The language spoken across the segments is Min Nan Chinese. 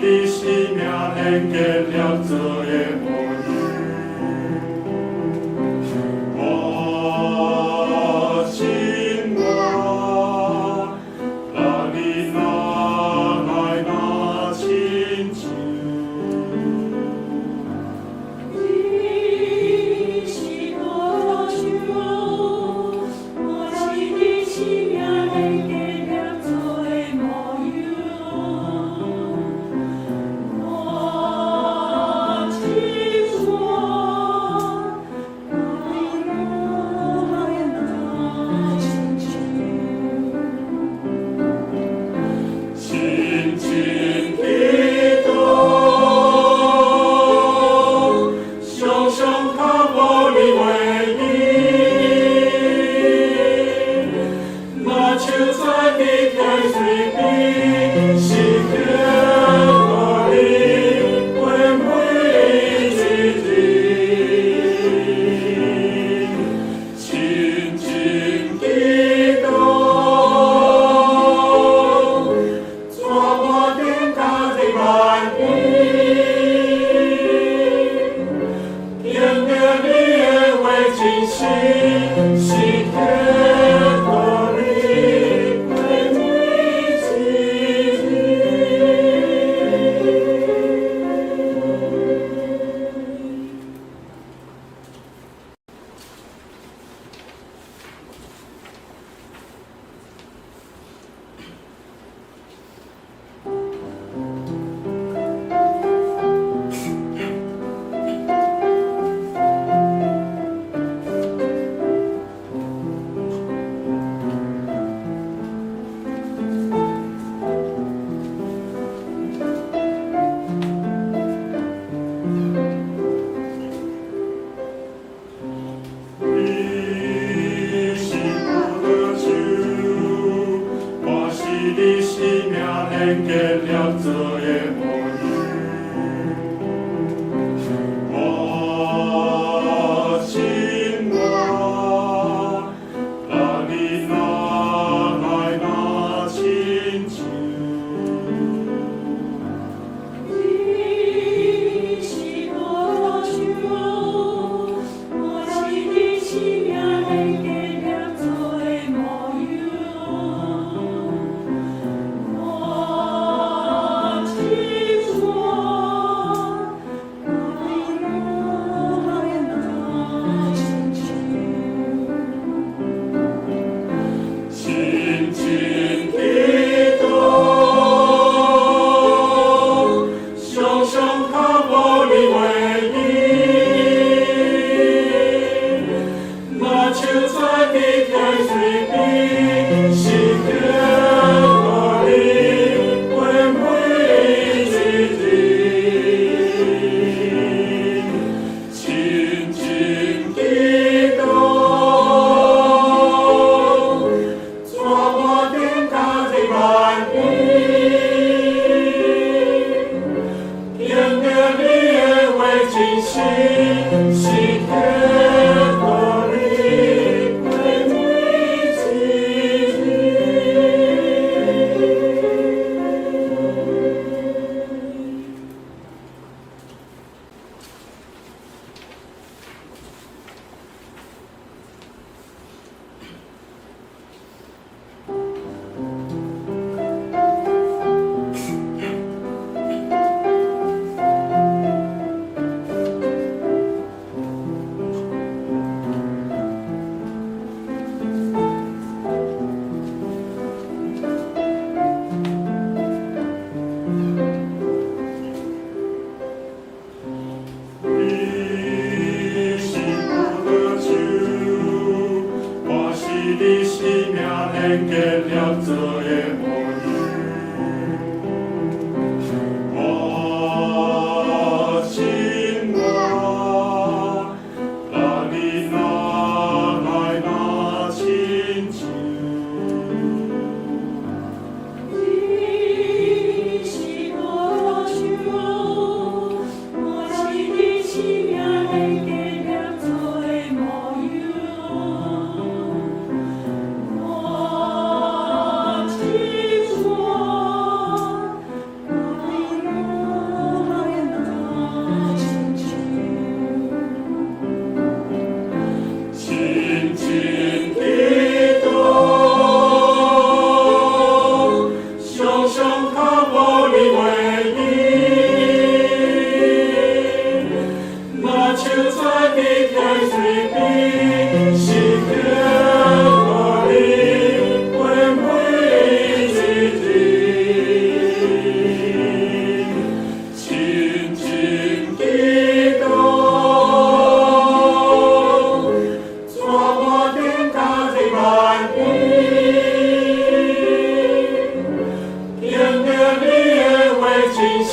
的生命獻給了做的模樣。我親愛，若你若愛若親像。你是我主，我是你生命獻給了做的模樣。我親愛，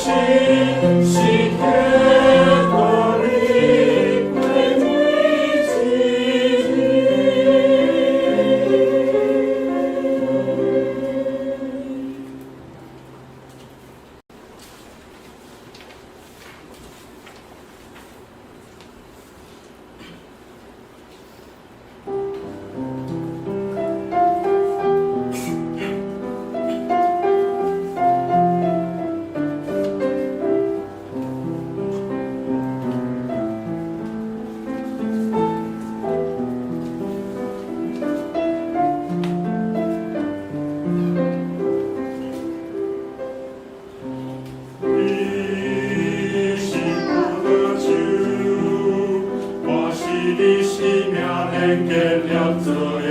心，是天國裡過每一日。你是葡萄樹，我是你生命連結連做的雨。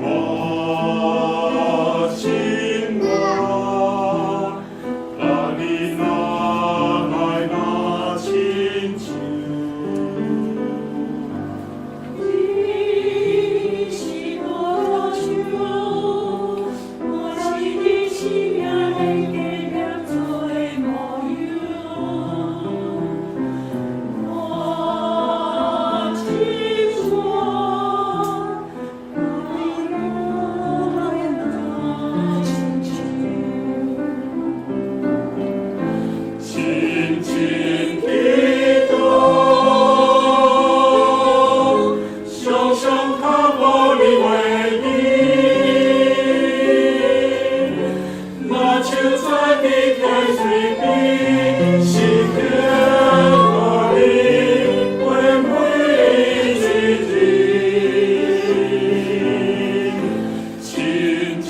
我親愛，若你若來若親像。你是葡萄樹，我是你生命連結連做的模樣。我親愛，若你來若親像。親親基督，常常較無你話語，若像在滴溪水邊，是天國裡過每一日。親親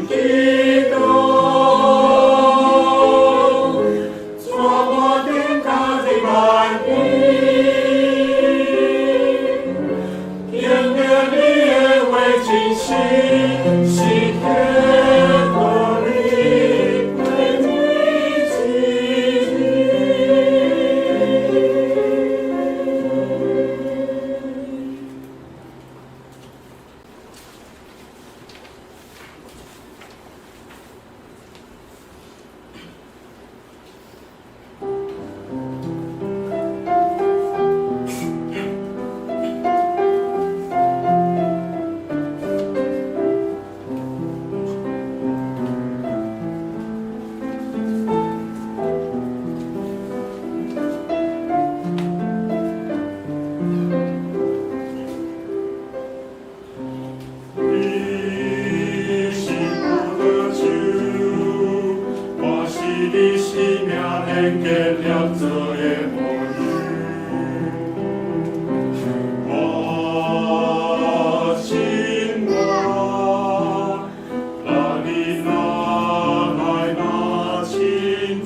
基督，帶我頂甲的萬里，聽著你的話真實，是天國裡過每一日。你是葡萄樹，我是你生命連結連做的雨。我親愛，若你若來若親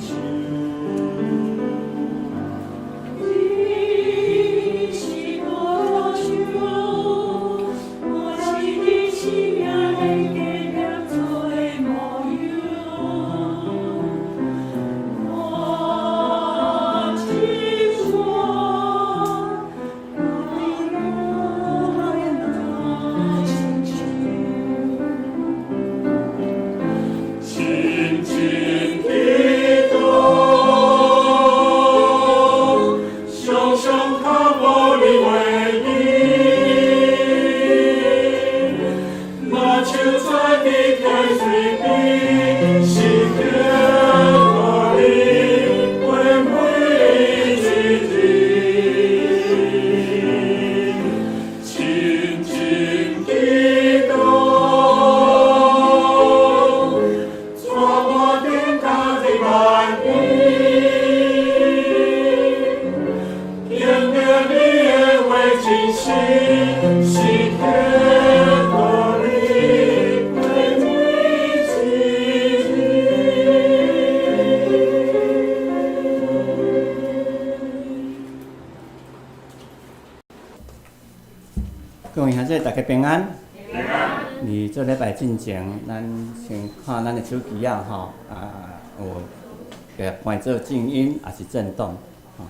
像。你是葡萄樹，我是你生命連結連做的模樣。我親愛，若你來若親像。親親基督，常常較無你話語，若像在滴溪水邊，是天國裡過每一日。親親基督，帶我頂甲的萬里，聽著你的話真實，是天國裡過每一日。各位兄弟，大家平安。佇做禮拜進前，咱先看咱的手機仔吼，啊，有共關做靜音，抑是震動，吼。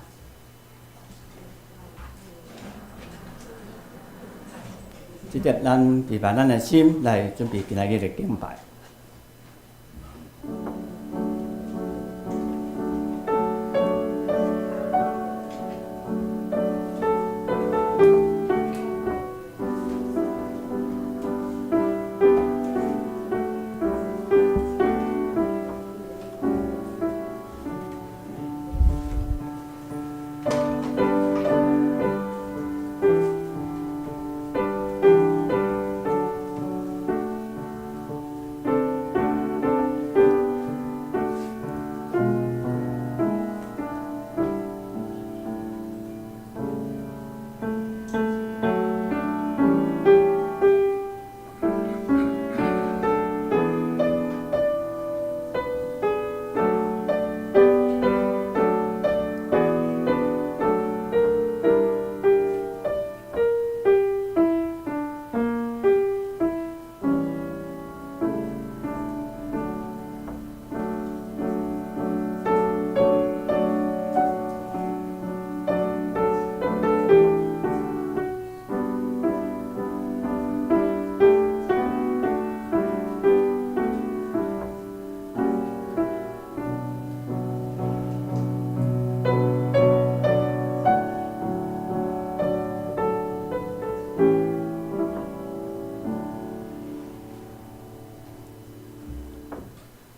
這節咱預備咱的心來準備今仔日的敬拜。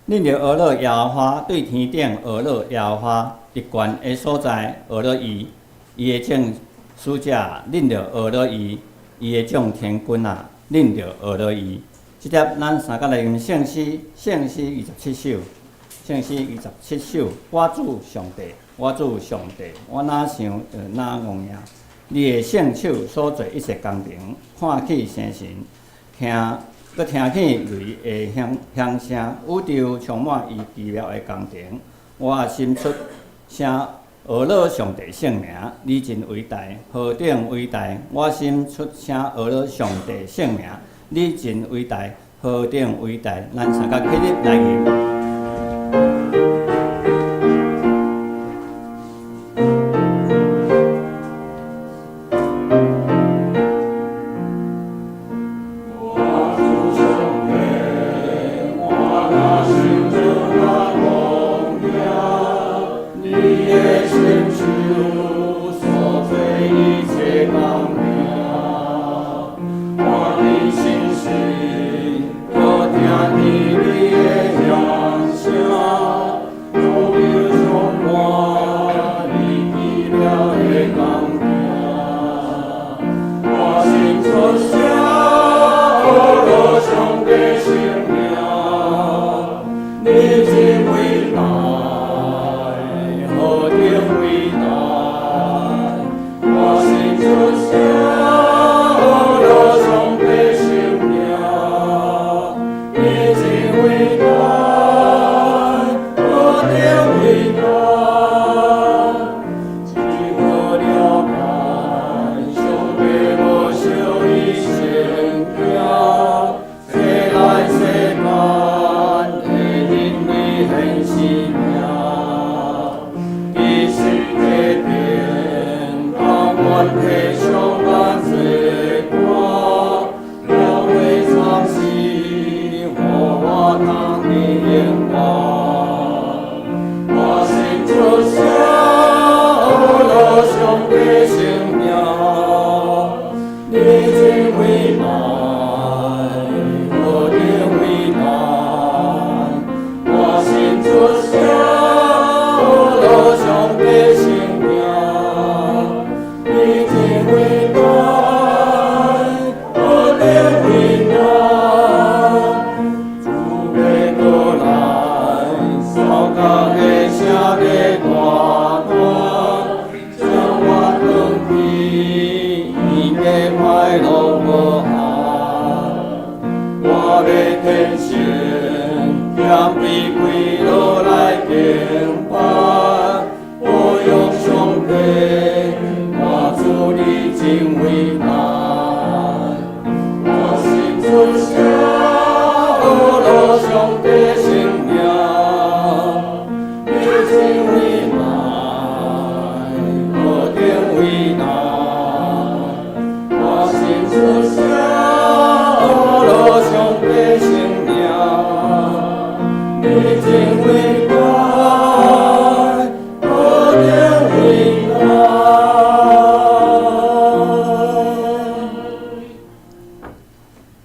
恁著呵咾耶和華，對天頂呵咾耶和華，佇懸的所在呵咾伊，伊的眾使者，恁著呵咾伊，伊的眾天軍啊，恁著呵咾伊。這帖咱三角來吟聖詩，聖詩二十七首，聖詩二十七首。我主上帝，我主上帝，我若想就若戇贏。你的聖手所做一切工程，看起星辰，聽閣聽見雷的響響聲，宇宙充滿伊奇妙的工程。我心出聲呵咾上帝聖名，你真偉大，何等偉大！我心出聲呵咾上帝聖名，你真偉大，何等偉大！咱三个起立來吟。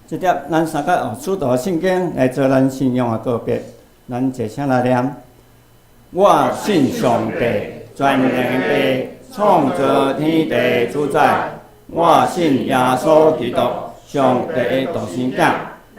這帖咱三个用使徒信經來做咱信仰的告別，咱齊聲來念：我信上帝，全能的父，創造天地主宰。我信耶穌基督，上帝的獨生囝，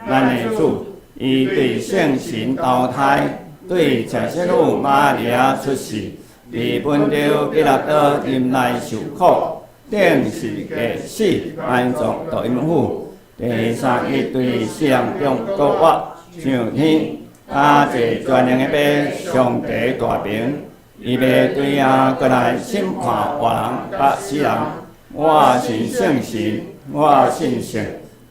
咱的主。伊對聖神投胎，對赤聖女瑪利亞出世，佇本丟彼拉多忍耐受苦，釘十字架死，埋葬佇陰府。第三日對死人中復活，上天，駕坐全能的父上帝大爿，伊欲對遐閣來審判活人佮死人。我信聖神，我信聖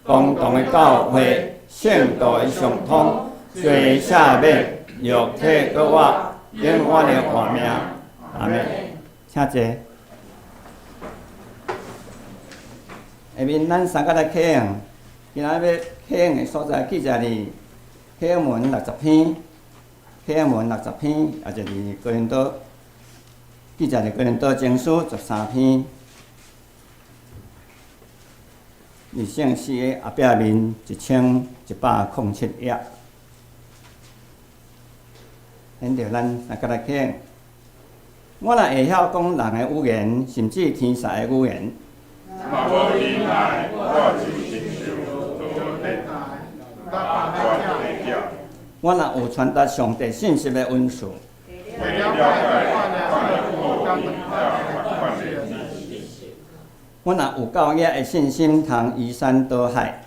公同的教會，聖徒的相通，罪赦免，肉體復活，永遠的活命。阿們。請坐。下面咱三个來啟用，今仔日欲啟用的所在記載佇啟用文六十篇，啟用文六十篇，也就是哥林多記載佇哥林多前書十三篇，佇聖詩的後壁面1107頁。現在咱來甲來聽。我若會曉講人的語言，甚至天使的語言，若無仁愛，我就親像銅電、蠟的鼎。我若有傳達上帝信息的恩賜，會了解各款的語言佮各款的知識。我若有夠額的信心，通移山倒海，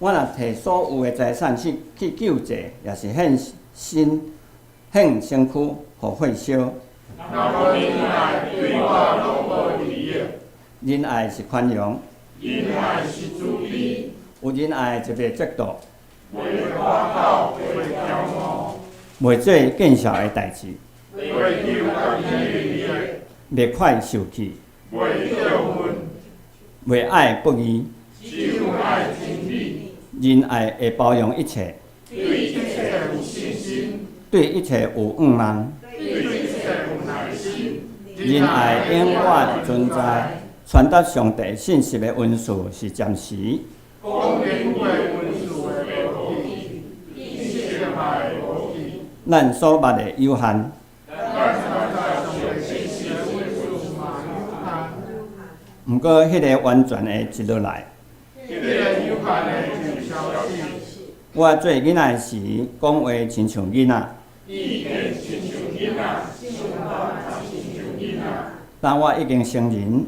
我若提所有的財產去救濟，也是獻身獻身軀予火燒。若無仁愛，對我攏無利益。仁愛是寬容，仁愛是慈悲，有仁愛就袂嫉妒，袂誇口，袂驕傲，袂做見笑的代誌，袂求家己的利益，袂快受氣，袂著恨，袂愛不義。只有愛真理，仁愛會包容一切，對一切有信心，對一切有向望。對一切有耐心。仁愛永遠存在，傳達上帝信息的恩賜是暫時。講言語的恩賜會無去，知識嘛會無去。咱所捌的有限，咱傳達上帝信息的恩賜嘛有限，毋過彼个完全會一落來。彼個有限的就消失。我做囡仔時，講話親像囡仔；意見親像囡仔，想法親像囡仔。但我已經成人。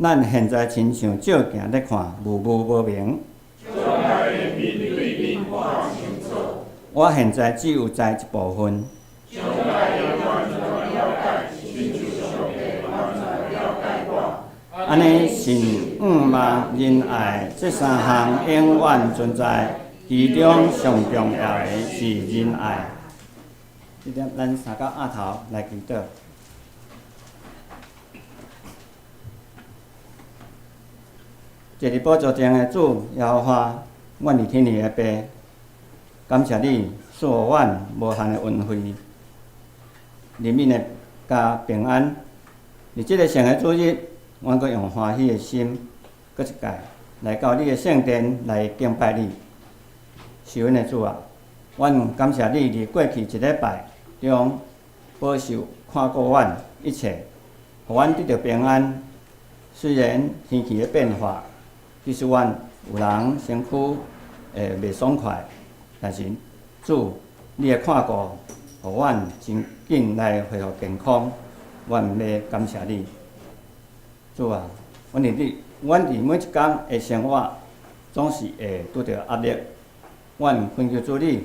咱現在親像照鏡咧看，霧霧無明。將來會面對面看清楚。我現在只有知一部分，將來會完全了解，親像上帝完全了解我。按呢信、向望、仁愛這三項永遠存在，其中上重要的是仁愛。這點咱三個額頭來祈禱。坐佇寶座前的主耶和華，阮佇天父的爸，感謝你賜予阮無限的恩惠、憐憫的佮平安。佇這个聖的主日，阮閣用歡喜的心，閣一擺來到你的聖殿來敬拜你。是阮的主啊，阮感謝你佇過去一禮拜中保守看顧阮一切，予阮得著平安。雖然天氣的變化，其實阮有人身軀會袂爽快，但是主你的看顧，予阮真緊來恢復健康。阮欲感謝你，主啊！阮佇每一工的生活，總是會拄著壓力。阮懇求主你，予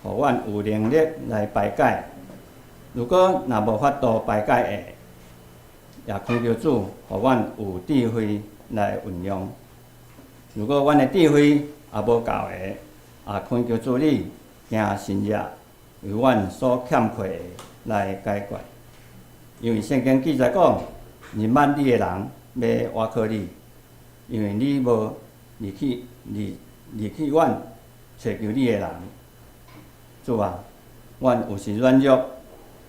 阮有能力來排解。如果若無法度排解的，也懇求主，予阮有智慧來運用。如果阮的智慧也無夠的，也懇求主你行神跡，為阮所欠缺的來解決。因為聖經記載講，認捌你的人欲倚靠你，因為你無離棄離離棄阮揣求你的人。主啊，阮有時軟弱，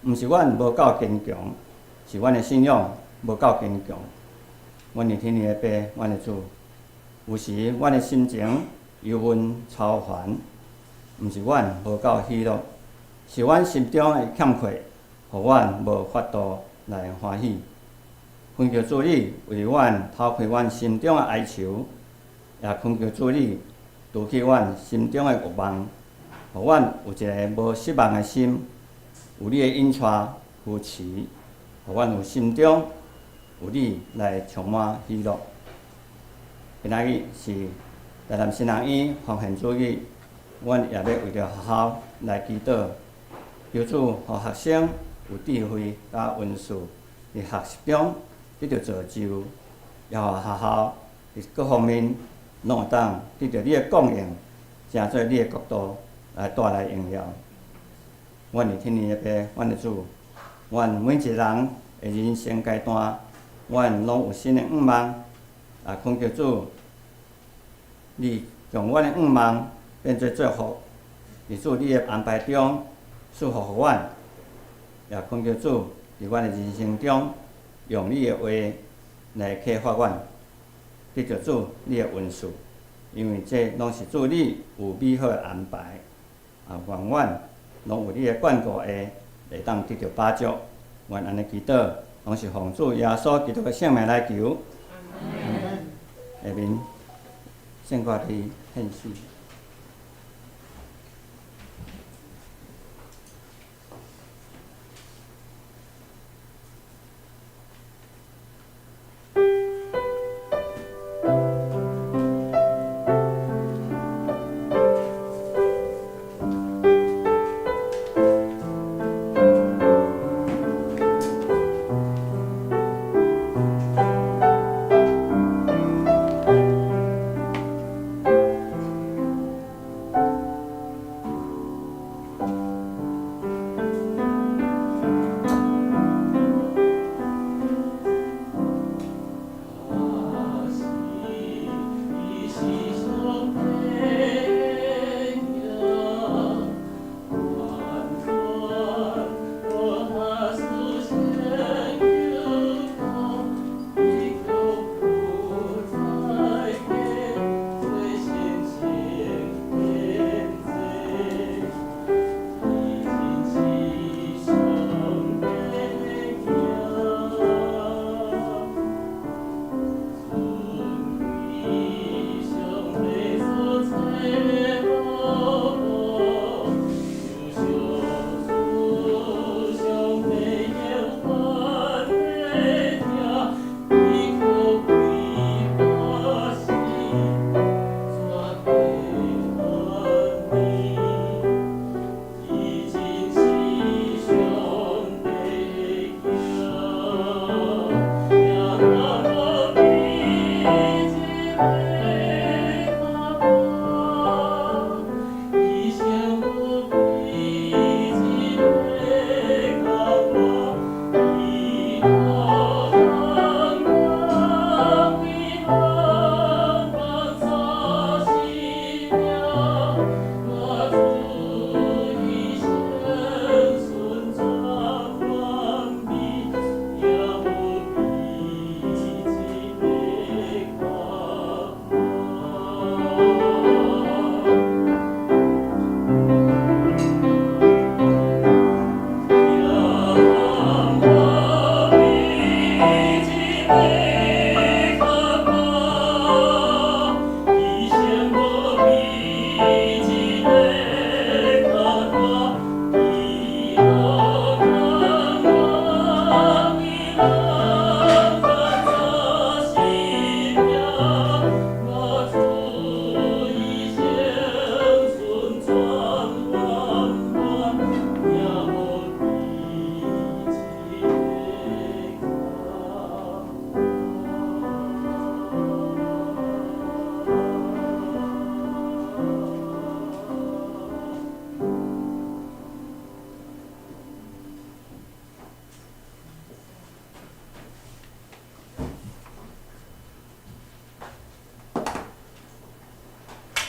毋是阮無夠堅強，是阮的信仰無夠堅強。阮佇天父的爸，阮的主，有時阮的心情憂悶操煩，毋是阮無夠喜樂，是阮心中的欠缺，予阮無法度來歡喜。懇求主你為阮透開阮心中的哀愁，也懇求主你除去阮心中的慾望，予阮有一个無失望的心，有你的引帶扶持，予阮有心中有你來充滿喜樂。今仔日是台南新人院奉獻主日，阮也欲為著學校來祈禱，求主予學生有智慧佮恩賜，佇學習中得著造就，也予學校佇各方面攏會當得著你的供應，成做你的國度來帶來榮耀。阮佇天父的爸，阮的主，阮每一個人的人生階段，阮攏有新的向望，也懇求主，你將阮的向望變做祝福，佇主你的安排中賜福予阮，也懇求主佇阮的人生中，用你的話來啟發阮，得著主你的恩賜。因為這攏是主你有美好的安排。啊，願阮攏有你的眷顧下，會當得著飽足。阮按呢祈禱，攏是奉主耶穌基督的聖名來求。下面聖歌佇獻詩。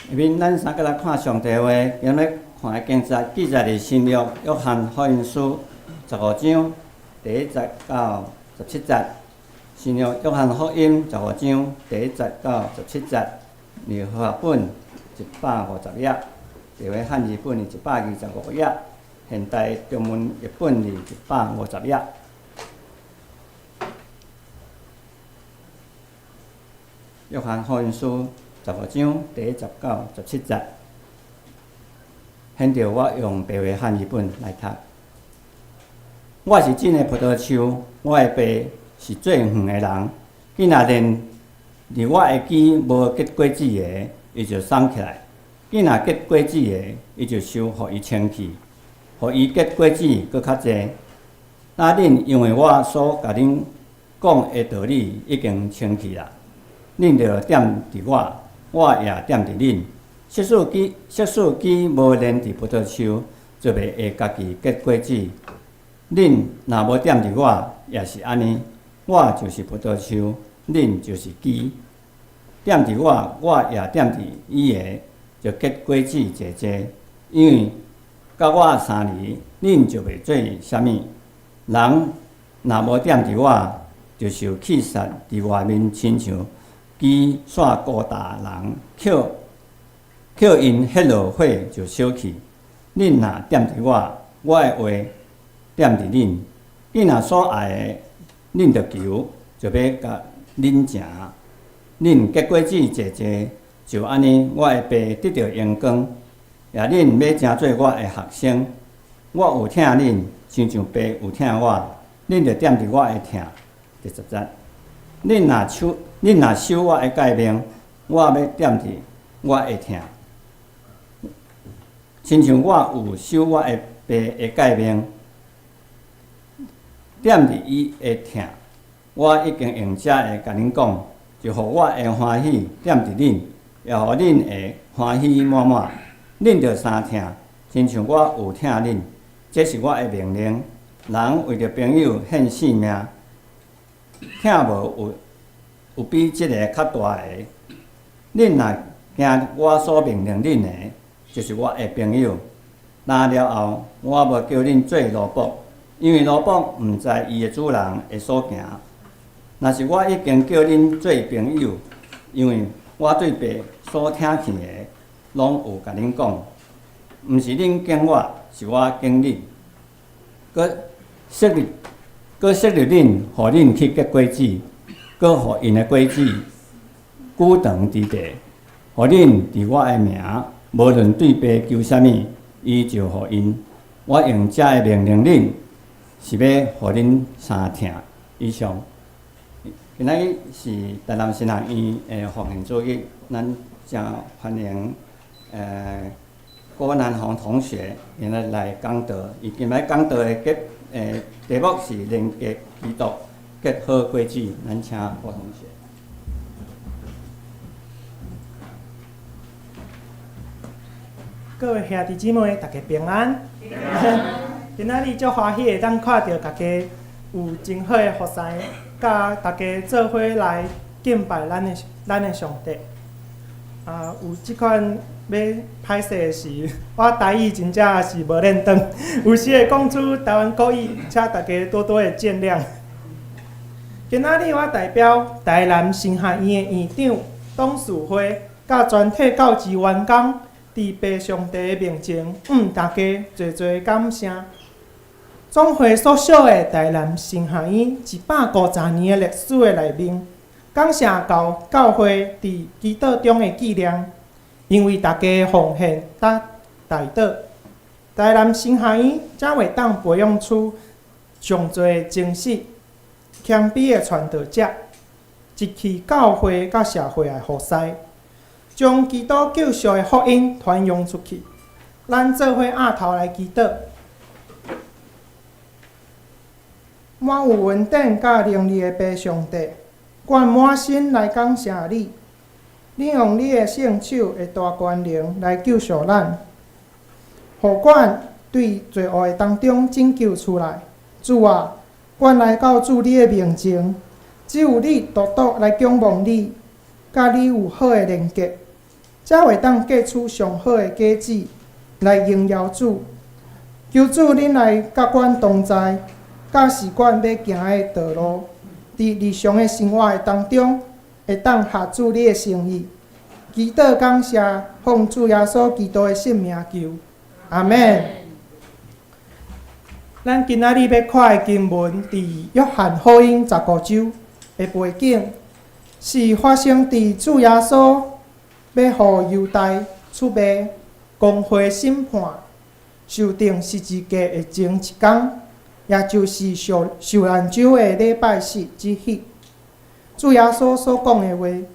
下面咱三个來看上帝話，今日看的經節記載佇新約約翰福音書十五章第一節到十七節。新約約翰福音十五章第一節到十七節，和合本一百五十頁，台灣漢字本是125頁，現代中文譯本是150頁。約翰福音書十五章第一節到十七節，現在我用白話漢字本來讀。我是真的葡萄樹，我的爸是做園的人。枝若連佇我的枝無結果子的，伊就送起來；枝若結果子的，伊就收予伊清去，予伊結果子閣較濟。那恁因為我所共恁講的道理已經清去啦，恁著踮佇我，我也踮佇恁。即使枝，即使枝無連佇葡萄樹，就袂會家己結果子。恁若無踮佇我，也是按呢。我就是葡萄樹，恁就是枝。踮佇我，我也踮佇伊的，就結果子濟濟。因為佮我相離，恁就袂做啥物。人若無踮佇我，就受棄殺佇外面，親像基煞孤大人，扣扣𪜶彼落火就燒去。恁若踮佇我，我的話踮佇恁，恁若所愛的，恁著求，就欲共恁成。恁結果子濟濟，就按呢，我的爸得著榮光。也恁欲成做我的學生，我有疼恁，親像爸有疼我，恁著踮佇我的疼。第十節，恁若守我的誡命，我欲踮佇我的疼，親像我有守我的爸的誡命，踮佇伊的疼。我已經用這个共恁講，就予我的歡喜踮佇恁，也予恁的歡喜滿滿。恁著相疼，親像我有疼恁，這是我的命令。人為著朋友獻性命，疼無有比這个較大的。恁若行我所命令恁的，就是我的朋友。那了後，我無叫恁做奴僕，因為奴僕毋知伊的主人的所行。若是我已經叫恁做朋友，因為我對爸所聽見的，攏有共恁講。毋是恁揀我，是我揀恁。閣設立，閣設立恁，予恁去結果子，閣予𪜶的果子久長佇地，予恁佇我的名，無論對爸求啥物，伊就予𪜶。我用這个命令恁，是欲予恁相疼。以上。今仔日是台南神學院的奉獻主日，咱誠歡迎郭南宏同學今日來講道。伊今日講道的題目是連結基督結好果子。咱請郭同學。各位兄弟姊妹，大家平安。平安。今仔日足歡喜會當看著大家有真好的服侍，佮大家做伙來敬拜咱的上帝。啊，有這款欲歹勢的是，我台語真正是無練轉，有時會講出台灣國語，請大家多多的見諒。今仔日我代表台南神學院的院長、董事會，佮全體教職員工，佇父上帝的面前，向大家濟濟感謝。總會所屬的台南神學院150年的歷史的內面，感謝教會佇祈禱中的紀念，因為大家的奉獻佮代禱，台南神學院才會當培養出上濟誠實、謙卑的傳道者，入去教會佮社會的服侍，將基督救贖的福音傳揚出去。咱做伙徛頭來祈禱。滿有恩典佮能力的父上帝，阮滿心來感謝你。你用你的聖手的大權能來救贖咱，予阮對罪惡的當中拯救出來。主啊，阮來到主你的面前，只有你獨獨來仰望你，佮你有好的連結，才會當結出上好的果子來榮耀主。求主恁來佮阮同在，教示阮欲行的道路，佇日常的生活的當中，會當合主你的心意。祈禱感謝，奉主耶穌基督的聖名求，阿們。咱今仔日欲看的經文，佇約翰福音十五章的背景，是發生佇主耶穌欲予猶大出賣、公會審判、受釘十字架的前一工，也就是受難週的禮拜四之彼，主耶穌所講的話。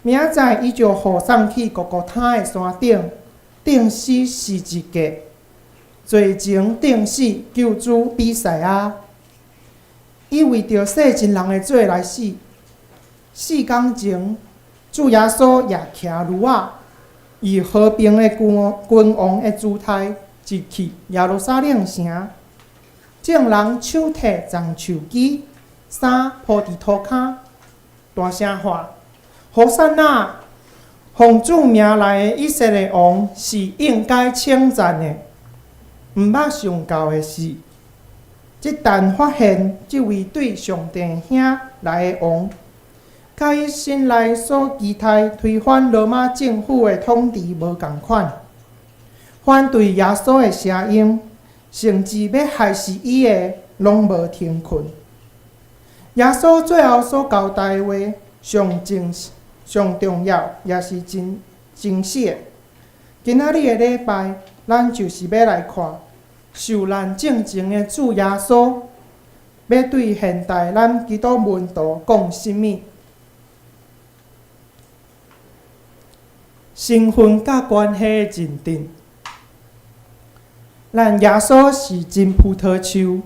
明仔載伊就予送去各各他的山頂，釘死十字架，罪前釘死救主比賽亞。伊為著世盡人的罪來死。四工前，主耶穌也騎驢仔，以和平的君王君王的姿態入去耶路撒冷城。眾人手提樟樹枝，衫鋪佇塗跤，大聲喊：和散那！奉主名來的以色列王是應該稱讚的。毋捌想到的是，這旦發現這位對上帝遐來的王，佮伊心內所期待推翻羅馬政府的統治無仝款。反對耶穌的聲音，甚至欲害死伊的，攏無停困。耶穌最後所交代的話，上真上重要，也是真真實的。今仔日的禮拜，咱就是欲來看受難進前的主耶穌，欲對現代咱基督門徒講啥物？身份佮關係的認定。咱耶穌是真葡萄樹，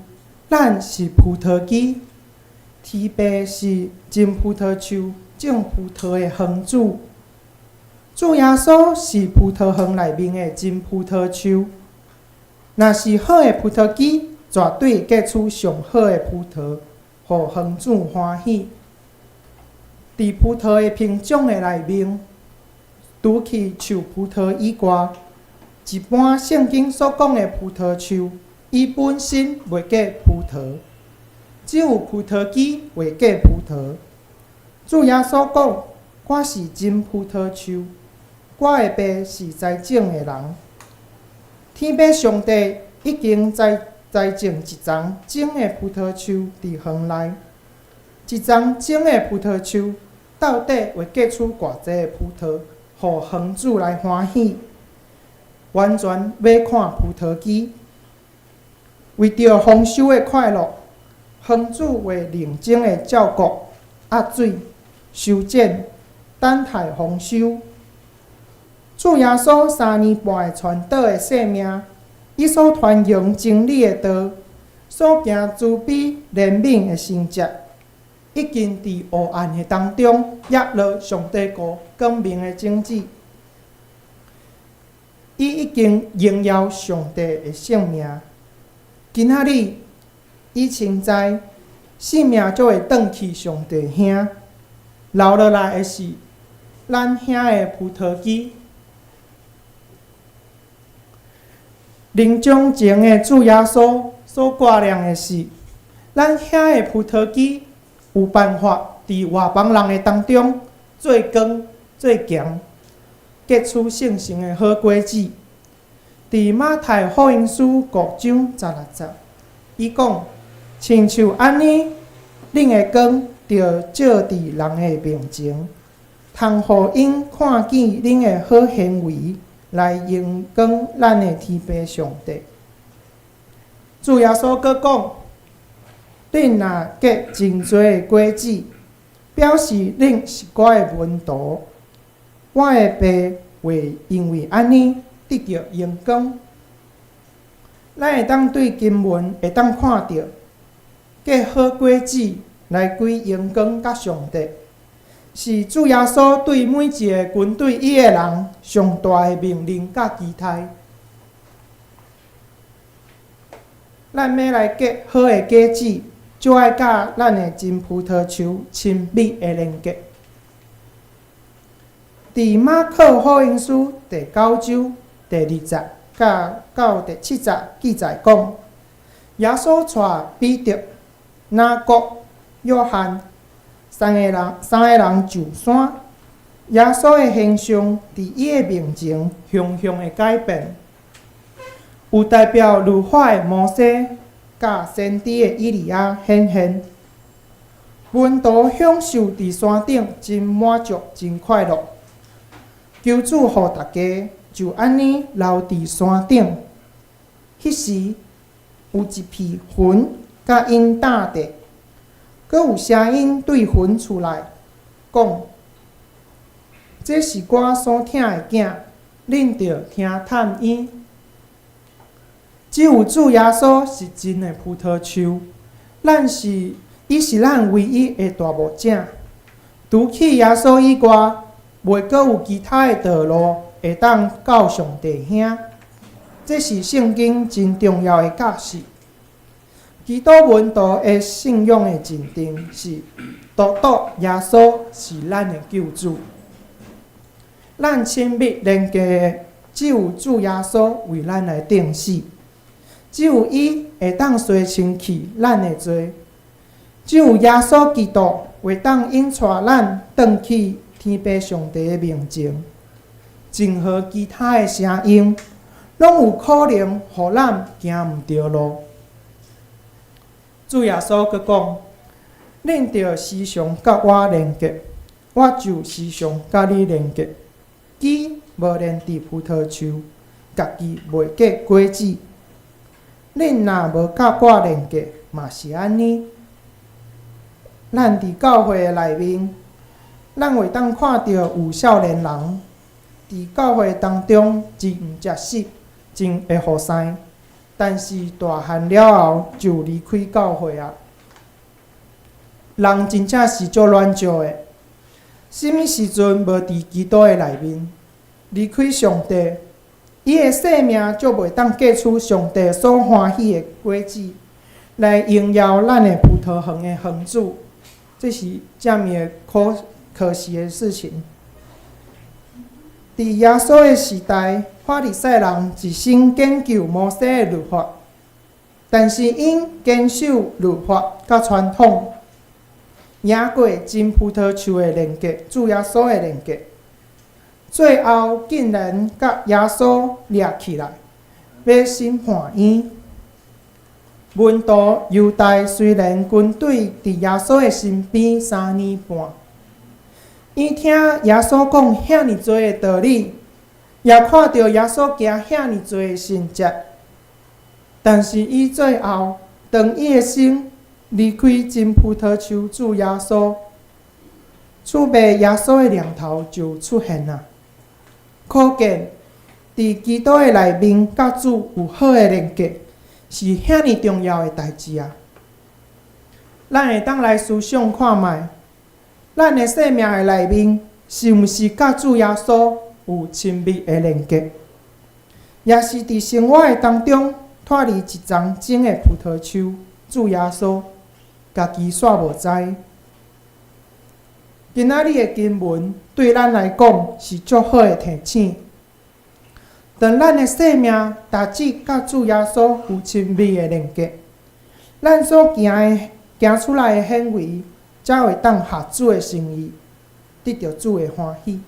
咱是葡萄枝。天父是真葡萄樹種葡萄的園主。主耶穌是葡萄園內面的真葡萄樹。若是好的葡萄枝，絕對結出上好的葡萄，予園主歡喜。佇葡萄的品種的內面，除去樹葡萄以外，一般聖經所講的葡萄樹，伊本身袂結葡萄，只有葡萄枝會結葡萄。主耶穌講：我是真葡萄樹，我的爸是栽種的人。天父上帝已經栽種一叢真的葡萄樹佇園內，一叢真的葡萄樹到底會結出偌濟的葡萄，予園主來歡喜？完全欲看葡萄枝，為著豐收的快樂，園主會認真的照顧、壓水、修剪，等待豐收。主耶穌3年半的傳道的生命，伊所傳揚真理的道，所行慈悲憐憫的神蹟，已經佇黑暗的當中，躍落上帝國光明的種子。伊已經榮耀上帝的聖名。今仔日，伊清知性命將會轉去上帝遐，留落來的是咱遐的葡萄枝。臨終前的主耶穌所掛念的是，咱遐的葡萄枝有辦法佇外邦人的當中做光做強，結出聖城的好果子。佇馬太福音書5章16節，伊講：親像按呢，恁的光著照佇人的面前，通予𪜶看見恁的好行為，來榮光咱的天父上帝。主耶穌閣講：恁若結真濟的果子，表示恁是我的門徒。我的爸會因為按呢得著榮光。咱會當對經文會當看著結好果子來歸榮光佮上帝，是主耶穌對每一个跟隨伊的人上大的命令佮期待。咱欲來結好的果子，就愛佮咱的真葡萄樹親密的連結。佇馬可福音書第九章第二節佮到第七節記載講，耶穌帶彼得、雅各、約翰三个人上山，耶穌的形象佇伊的面前雄雄的改變，有代表律法的摩西，佮先知的以利亞顯現。門徒享受佇山頂真滿足、真快樂。求主予大家就按呢留佇山頂。彼時有一片雲佮𪜶搭著，閣有聲音對雲出來講：這是我所疼的囝，恁著聽探伊。只有主耶穌是真的葡萄樹，咱是伊是咱唯一的大牧者。除去耶穌以外，袂閣有其他的道路會當到上帝遐。這是聖經真重要的教示。基督門徒的信仰的認定是，獨獨耶穌是咱的救主。咱親密連結的只有主耶穌為咱來釘死，只有伊會當洗清去咱的罪。只有耶穌基督會當引帶咱轉去天父上帝的面前。任何其他的聲音，攏有可能予咱行毋著路。主耶穌閣講：恁著時常佮我連結，我就時常佮你連結。枝無連佇葡萄樹，家己袂結果子。恁若無佮我連結，嘛是按呢。咱佇教會的內面，咱會當看著有少年人佇教會當中真毋食食，真會服侍，但是大漢了後就離開教會啊。人真正是足軟弱的，啥物時陣無佇基督的內面，離開上帝，伊的生命就袂當結出上帝所歡喜的果子，來榮耀咱的葡萄園的園主。這是遮爾的可可惜的事情。佇耶穌的時代，法利賽人一心研究摩西的律法，但是𪜶堅守律法佮傳統，贏過真葡萄樹的連結，主耶穌的連結。最後竟然佮耶穌掠起來，欲審判伊。門徒猶大雖然跟隨佇耶穌的身邊3年半，伊聽耶穌講遐爾濟的道理，也看著耶穌行遐爾濟的神蹟，但是伊最後當伊的心離開真葡萄樹主耶穌，出賣耶穌的念頭就出現啊！可見佇基督的內面，佮主有好的連結，是遐爾重要的代誌啊！咱會當來思想看覓，咱的生命的內面，是毋是佮主耶穌有親密的連結？抑是佇生活的當中脫離一叢真的葡萄樹，主耶穌，家己煞無知。今仔日的經文對咱來講是足好的提醒。當咱的生命逐日佮主耶穌有親密的連結，咱所行的行出來的行為，才會當合主的心意，得著主的歡喜。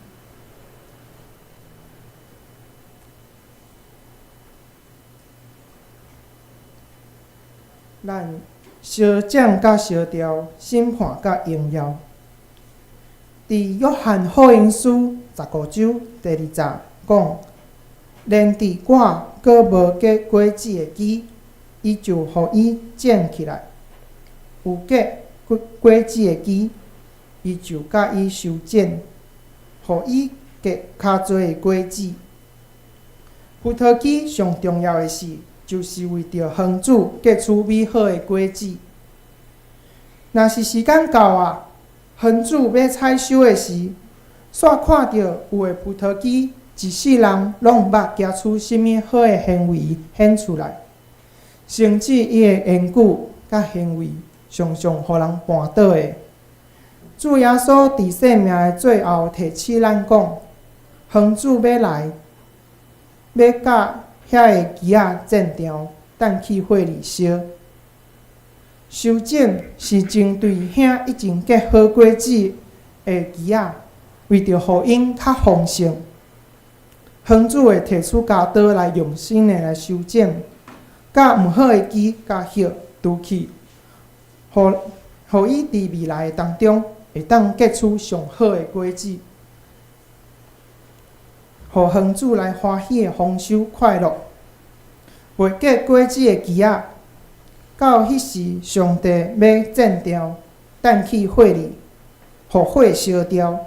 咱相講佮相調，審判佮榮耀。佇約翰福音書15章第二節講：連佇我閣無結果子的枝，伊就予伊剪起來；有結果果子的枝，伊就共伊修剪，予伊結較濟的果子。葡萄枝上重要的是，就是為著園主結出美好的果子。若是時間到啊，園主欲採收的時，煞看著有的葡萄枝一世人攏毋捌行出啥物好的行為顯出來，甚至伊的言語佮行為常常予人絆倒的。主耶穌佇生命的最後提醒咱講，園主欲來，欲共遐个枝仔剪掉，等去火裡燒。修剪是針對遐已經結好果子的枝仔，為著予𪜶較豐盛，園主會提出鉸刀來用心的來修剪，共毋好的枝共葉除去，予伊佇未來的當中會當結出上好的果子，予園主來歡喜的豐收快樂。袂結果子的枝仔，到彼時上帝欲剪掉，擲去火裡，予火燒掉。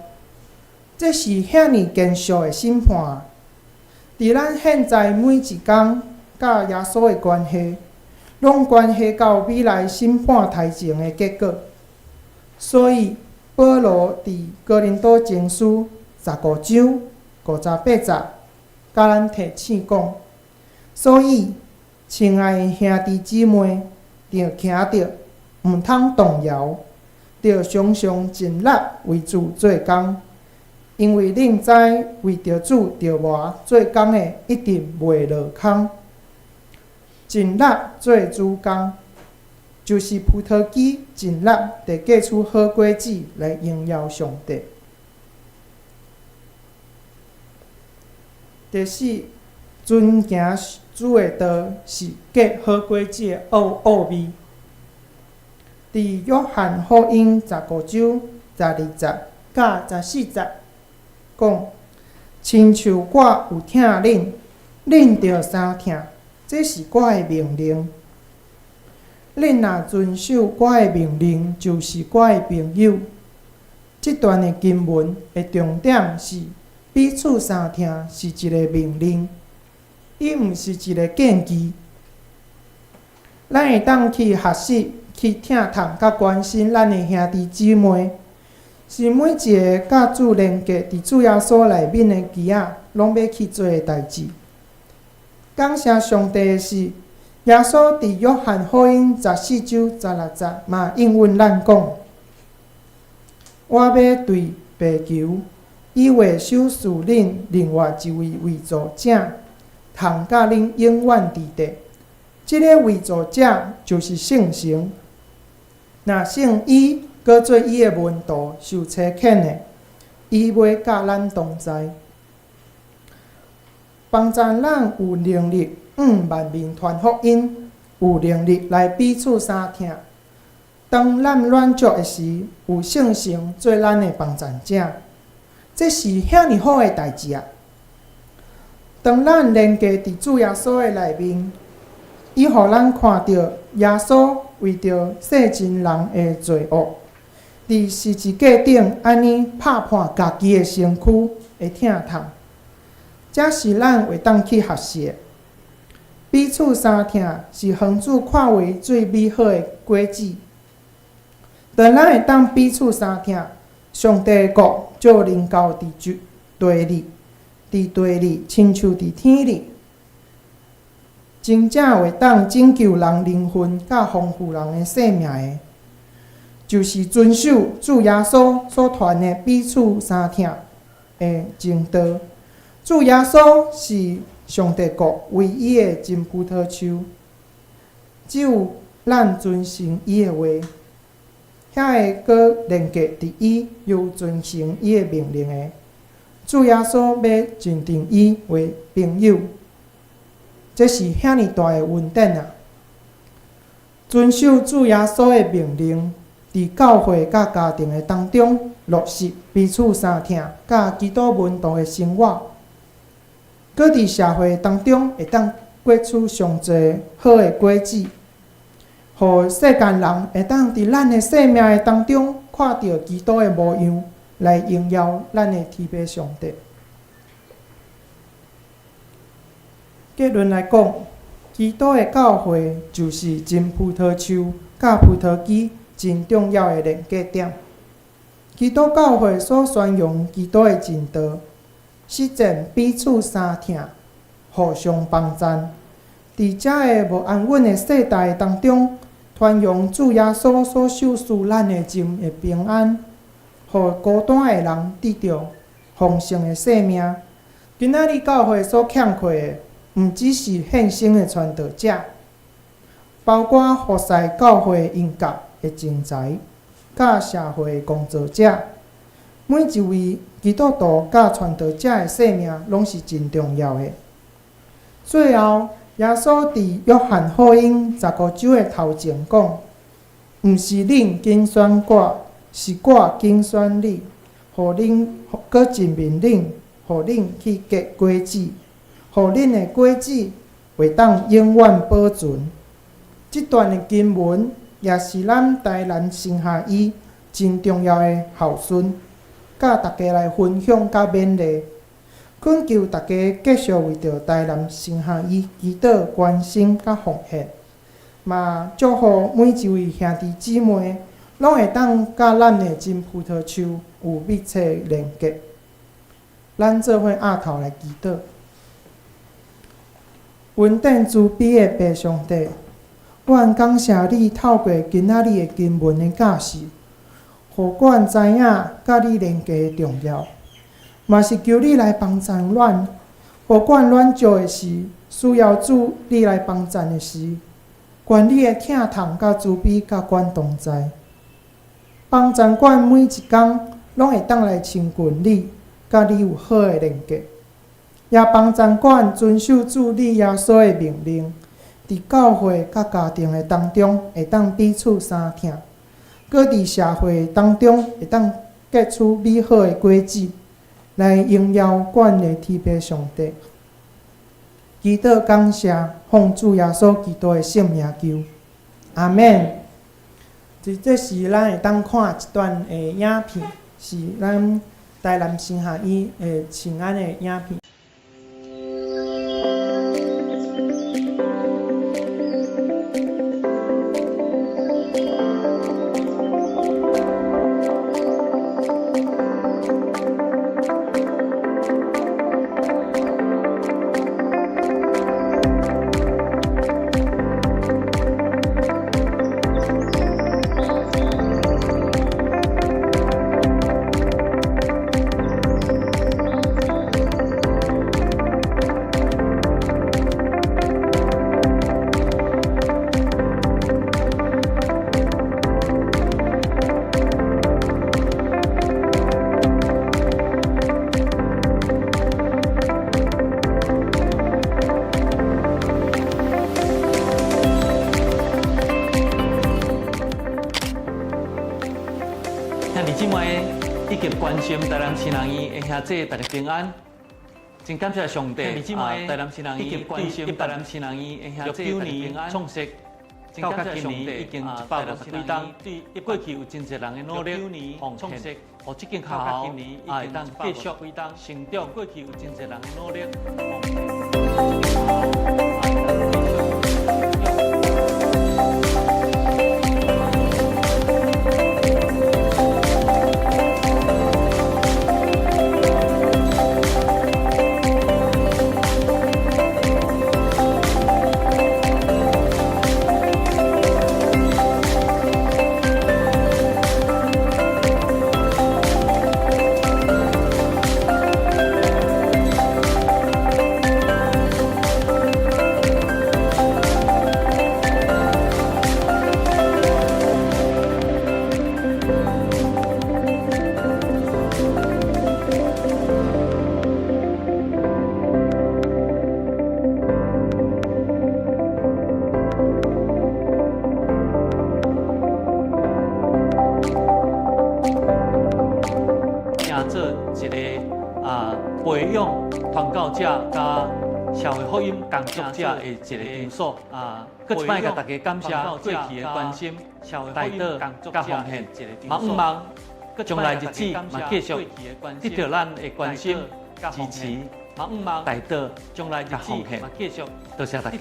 這是遐爾嚴肅的審判啊！佇咱現在每一工佮耶穌的關係，攏關係到未來審判台前的結果。所以，保羅佇哥林多前書15章58節，共咱提醒講：所以，親愛的兄弟姊妹，著徛著，毋通動搖，著常常盡力為主做工，因為恁知為著主著磨做工的，一定袂落空。盡力做主工，就是葡萄枝盡力地結出好果子來榮耀上帝。第四，遵行主的道是結好果子的奧秘。佇約翰福音15章12節佮14節講，親像我有疼恁，恁著相疼，這是我的命令。恁若遵守我的命令，就是我的朋友。這段的經文的重點是彼此相疼是一个命令，伊毋是一个建議。咱會當去學習、去疼痛佮關心咱的兄弟姊妹，是每一个佮主連結佇主耶穌內面的枝仔，攏欲去做的代誌。感謝上帝的是，耶穌佇約翰福音14章16節嘛應允咱講：我欲對父求，伊會賞賜恁另外一位慰助者，通佮恁永遠佇地。這个慰助者就是聖神。若信伊，閣做伊的門徒，受差遣的，伊欲佮咱同在，幫助咱有能力向萬民傳福音，有能力來彼此相疼。當咱軟弱的時，有聖神做咱的幫贊者，這是遐爾好的代誌啊！當咱連結佇主耶穌的內面，伊予咱看著耶穌為著世盡人的罪惡，佇十字架頂按呢拍破家己的身軀的疼痛，這是咱會當去學習的。彼此相疼是予主看為最美好的果子。當咱會當彼此相疼，上帝的國就臨到佇地裡，佇地裡親像佇天裡。真正會當拯救人靈魂佮豐富人的生命的，就是遵守主耶穌所傳的彼此相疼的真道。主耶穌是上帝國唯一的真葡萄樹，只有咱遵行伊的話，遐个閣連結佇伊，又遵行伊的命令的，主耶穌欲認定伊為朋友。這是遐爾大的恩典啊！遵守主耶穌的命令，佇教會佮家庭的當中落實彼此相疼，佮基督門徒的生活，閣佇社會當中會當結出上濟好的果子，予世間人會當佇咱的生命的當中看著基督的模樣，來榮耀咱的天父上帝。結論來講，基督的教會就是真葡萄樹佮葡萄枝真重要的連結點。基督教會所宣揚基督的真道，實踐彼此相疼、互相幫贊。佇這个無安穩的世代當中，傳揚主耶穌所賞賜咱的真的平安，予孤單的人得著豐盛的生命。今仔日教會所欠缺的，毋只是獻身的傳道者，包括服侍教會音樂的精才，佮社會工作者。每一位基督徒佮傳道者的生命，攏是真重要的。最後，耶穌佇約翰福音15章的頭前講：毋是恁揀選我，是我揀選你，予恁閣任命恁，予恁去結果子，予恁的果子會當永遠保存。這段的經文也是咱台南神學院真重要的校訓，佮大家來分享佮勉勵。懇求大家繼續為著台南神學院祈禱、關心佮奉獻，嘛祝福每一位兄弟姊妹攏會當佮咱的真葡萄樹有密切連結。咱做伙徛頭來祈禱。恩典慈悲的父上帝，阮感謝你透過今仔日的經文的教示，予阮知影佮你連結的重要。嘛是求你來幫助阮，不管軟弱的時，需要主你來幫贊的時，願你的疼痛佮慈悲佮阮同在，幫助阮每一工攏會當來親近你，佮你有好的連結，也幫助阮遵守主你耶穌的命令，佇教會佮家庭的當中會當彼此相疼，閣佇社會當中會當結出美好的果子，來榮耀阮的天父上帝。祈禱感謝，奉主耶穌基督的聖名求，阿們。這是咱會當看一段的影片，是咱台南神學院的聖安的影片。兄弟姊妹以及關心台南神學院的兄弟，大家平安。真感謝上帝，啊，台南神學院以及關心台南神學院的兄弟，大家平安。創設到今年已經150幾冬，過去有真濟人的努力奉獻，予這間學校啊會當繼續成長。過去有真濟人的努力奉獻。做一個啊培養傳教者佮社會福音工作者的一個場所啊，閣一擺共大家感謝過去的關心、代禱佮奉獻，嘛向望將來日子嘛繼續得著咱的關心、支持、代禱佮奉獻，多謝大家。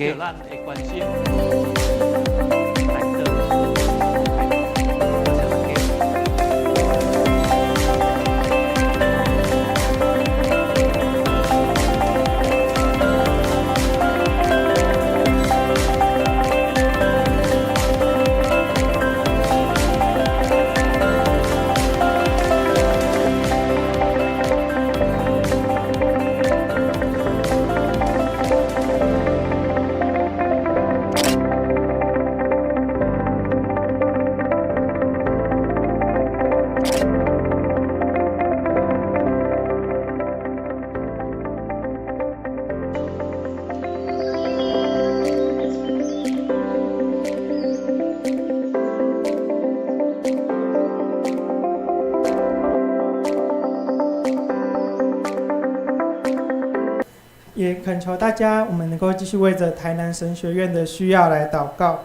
也懇求大家，我們能夠繼續為著台南神學院的需要來禱告。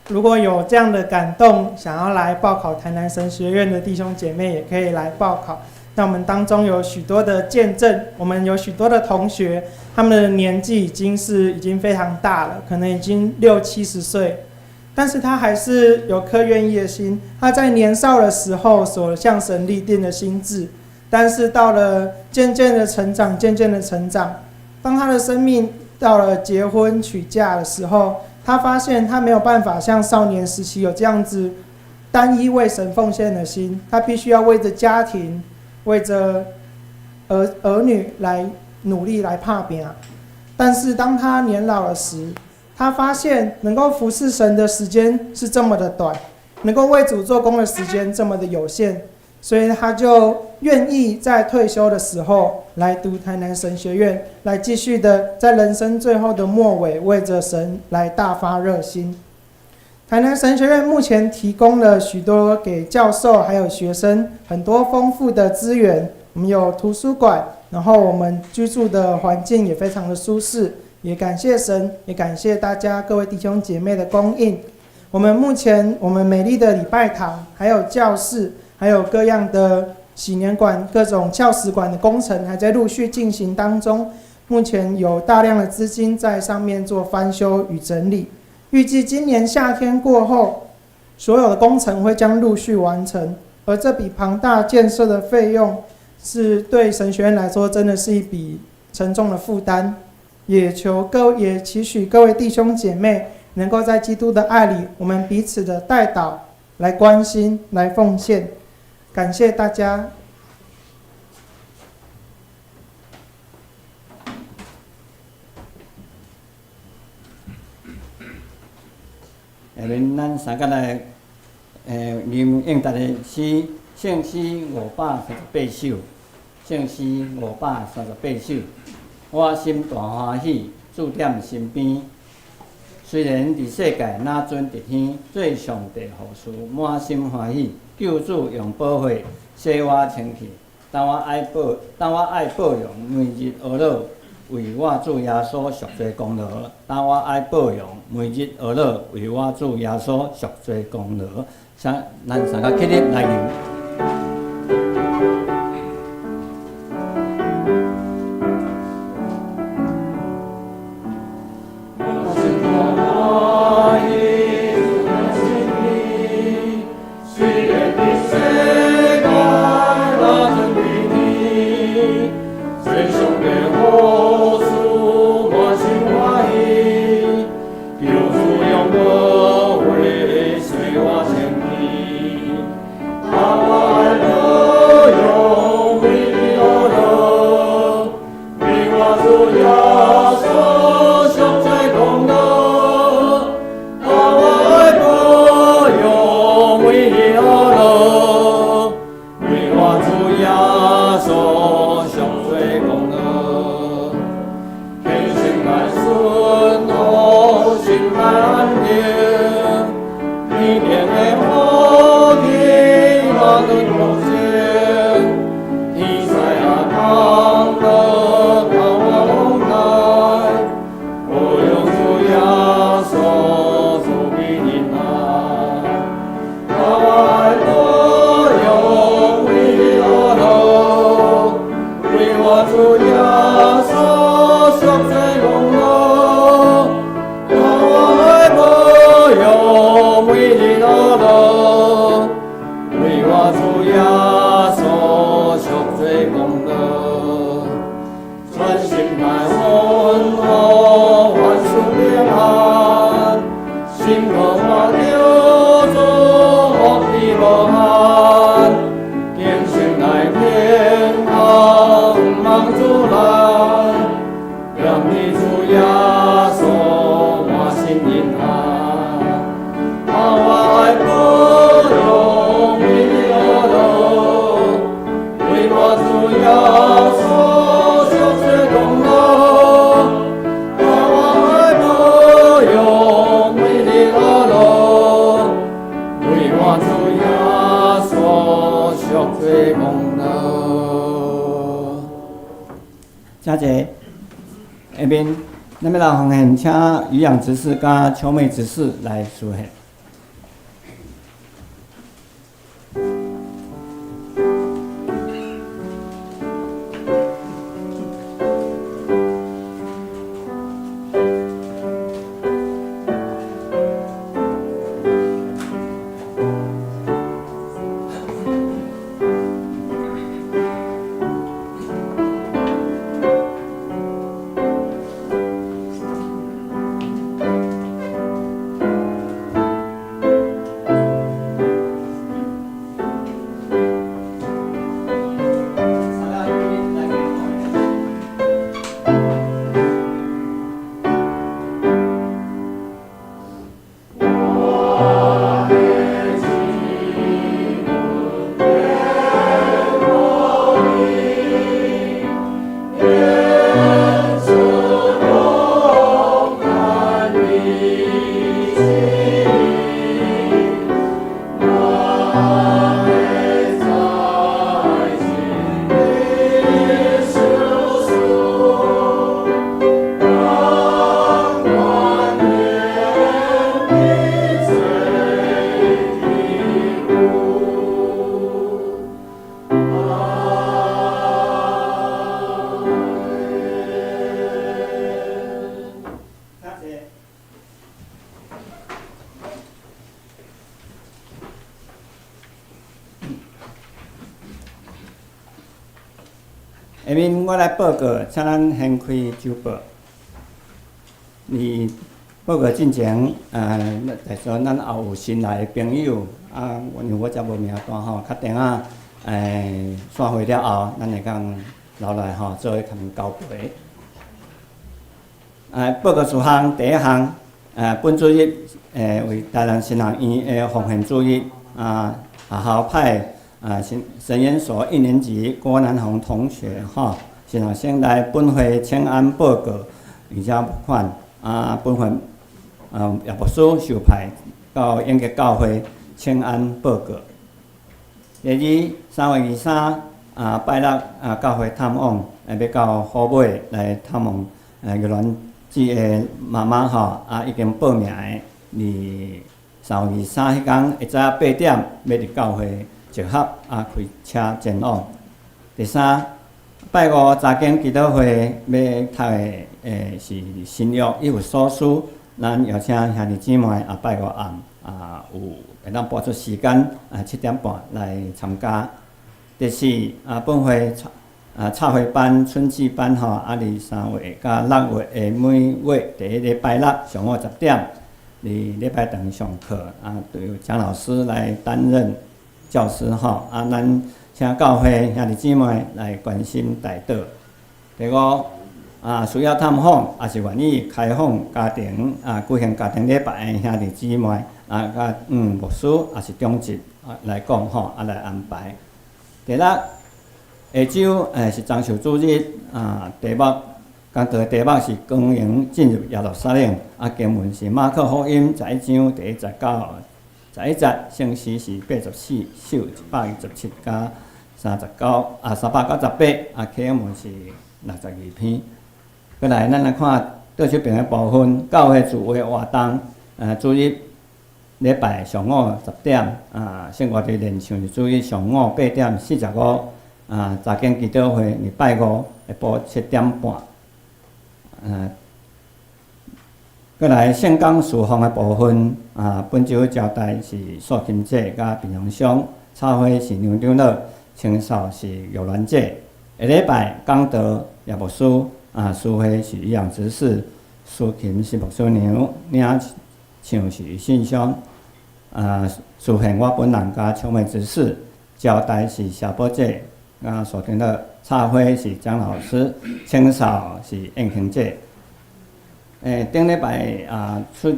如果有這樣的感動，想要來報考台南神學院的弟兄姐妹，也可以來報考。那我們當中有許多的見證，我們有許多的同學，他們的年紀已經非常大了，可能已經六七十歲，但是他還是有顆願意的心。他在年少的時候所向神立定的心志，但是到了漸漸的成長，漸漸的成長。當他的生命到了結婚娶嫁的時候，他發現他沒有辦法像少年時期有這樣子單一為神奉獻的心，他必須要為著家庭、為著兒女來努力來打拚。但是當他年老了時，他發現能夠服侍神的時間是這麼的短，能夠為主做工的時間這麼的有限，所以他就願意在退休的時候來讀台南神學院，來繼續的在人生最後的末尾為着神來大發熱心。台南神學院目前提供了許多給教授還有學生很多豐富的資源，我們有圖書館，然後我們居住的環境也非常的舒適，也感謝神，也感謝大家各位弟兄姐妹的供應。我們目前我們美麗的禮拜堂，還有教室，還有各樣的禧年館、各種校史館的工程還在陸續進行當中。目前有大量的資金在上面做翻修與整理，預計今年夏天過後，所有的工程會將陸續完成。而這筆龐大建設的費用，是對神學院來說真的是一筆沉重的負擔。也期許各位弟兄姐妹能夠在基督的愛裡，我們彼此的代禱，來關心，來奉獻。感謝大家。下面咱三個來，吟應答的詩，聖詩538首，聖詩538首。我心大歡喜，主踮身邊。雖然佇世界若陣佇天，做上帝服侍，滿心歡喜。救主用寶血洗我清氣，當我愛報榮，每日呵咾，為我主耶穌贖罪功勞。當我愛報榮，每日呵咾，為我主耶穌贖罪功勞。請咱三個起立來吟。請坐。下面，咱欲來奉獻，請漁養執事佮秋妹執事來司獻。面我來報告，請咱掀開週報。佇報告進前，就說咱也有新來的朋友，啊，因為我遮無名單吼，較等下，散會了後，咱會當留來吼，做伙共𪜶交陪。報告事項第一項，本主日，為台南神學院的奉獻主日，啊，學校派神神研所一年級郭南紅同學吼，新學生來本會請安報告，而且募款，啊，本會葉牧師受派到永吉教會請安報告。第二，3月23啊，拜六啊，教會探訪，欲到虎尾來探望玉蘭姊的媽媽吼，啊，已經報名的，佇3月23彼工下早8點，欲佇教會集合，啊，開車前往。第三，拜五查經祈禱會欲讀的是新約以弗所書，咱邀請兄弟姊妹啊，拜五暗啊有會當撥出時間啊7點半來參加。第四啊，本會啊插花班、春季班吼，啊，佇3月佮6月的每月第一禮拜六上午10點，佇禮拜堂上課啊，由蔣老師來擔任教師吼，啊，咱請教會兄弟姊妹來關心代禱。第五啊，需要探訪，也是願意開放家庭啊，舉行家庭禮拜的兄弟姊妹啊，佮牧師也是長執啊來講吼，啊來安排。第六，下晝是裝修主日啊，題目講道的題目是光榮進入耶路撒冷，啊，經文是馬可福音11章第1節到11節，聖詩是84首127佮39啊398，啊，啟應文是62篇。過來，咱來看倒手邊的部分，教會聚會活動，主日禮拜上午10點，啊，聖歌隊練唱是主日上午8點45，啊，查經祈禱會禮拜五下晡7點半。過來聖工事奉的部分，啊，本週招待是素琴姐佮平陽鄉，插花是梁長老，清掃是玉蘭姐。下禮拜講道葉牧師，啊，司會是營養執事，司琴是牧師娘，領唱是信箱，啊，司獻我本人佮秋美執事，招待是小寶姐，啊，蘇長老，插花是張老師，清掃是燕卿姐。頂禮拜啊出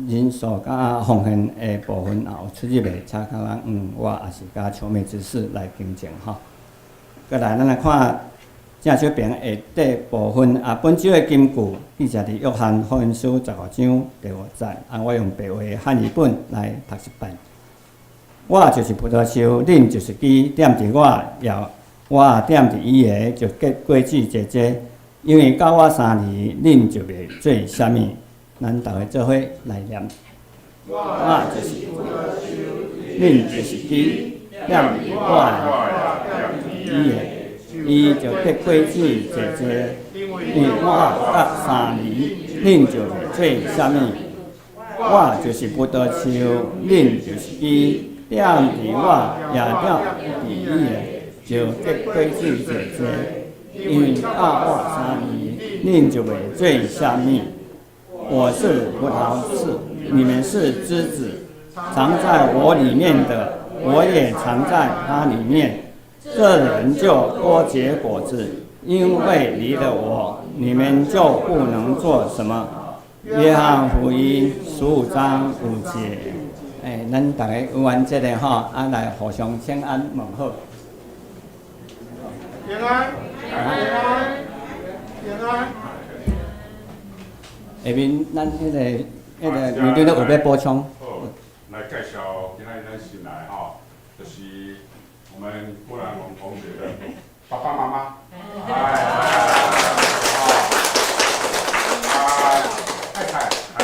人數佮奉獻的部分也有出入的，請較咱我也是佮秋美執事來更正吼。過來，咱來看正手邊下底部分啊，本週的金句記載佇約翰福音書15章第5節，啊，我用白話漢語本來讀一擺。我就是葡萄樹，恁就是枝，踮佇我，也我踮佇伊的，就結果子濟濟。因為佮我相離，恁就袂做啥物。咱逐家做伙來念。我就是葡萄樹，恁就是枝，踮佇我伊的，伊就結果子濟濟。因為我佮相離，恁就袂做啥物。我就是葡萄樹，恁就是枝，踮佇我，也踮佇伊的，就結果子濟濟。因為佮我相離，恁就袂做啥物。我是葡萄樹，你們是枝子，藏在我裡面的，我也藏在他裡面。這人就多結果子，因為離了我，你們就不能做什麼。約翰福音15章5節。咱逐家有完這個吼，啊來互相請安問好。平安，平安，平安。下面咱彼个面長咧有欲補充。好，來介紹今仔日咱新來吼，就是我們郭蘭龍同學的爸爸媽媽。哎，啊，太太，哎，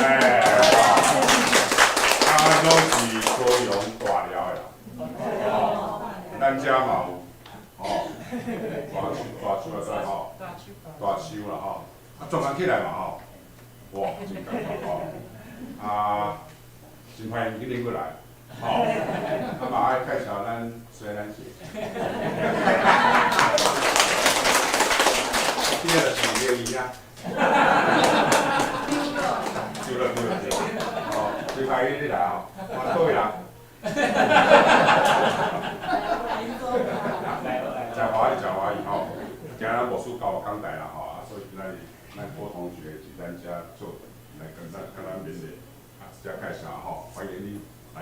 啊，攏是高雄大寮的啦，咱遮嘛有，吼，大樹大樹啊，對吼，大樹啦吼，啊，壯工起來嘛吼，哇，真感動吼，啊，真歡迎恁過來，吼，啊嘛愛介紹咱西蘭姐。这个就是留意啊。对了对了对了，哦，最欢喜你来哦，我倒位人？真欢喜，真欢喜吼！今日牧师教我讲台啦吼，啊，所以今仔日咱郭同學佇咱遮做來跟咱勉勵，啊，直接介紹吼，歡迎你來。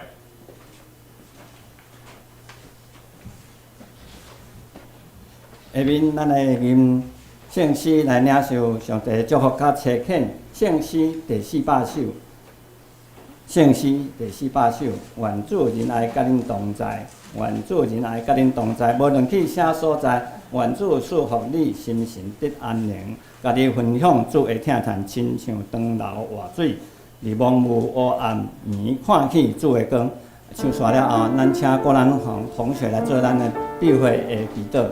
下面咱來吟聖詩來領受上帝的祝福佮差遣，聖詩第四百首，聖詩第四百首，願主仁愛佮恁同在，願主仁愛佮恁同在，無論去啥所在，願主賜予你心神得安寧，共你分享主的疼痛，親像長流活水，佇茫霧黑暗暝看見主的光。唱煞了後，咱請郭蘭紅同學來做咱的閉會的祈禱。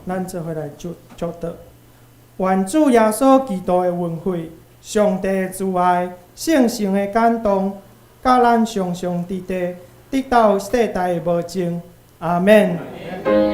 咱做伙來祝祝禱，願主耶穌基督的恩惠、上帝的慈愛、聖神的感動，佮咱常常佇佇，直到世代的無盡。阿們。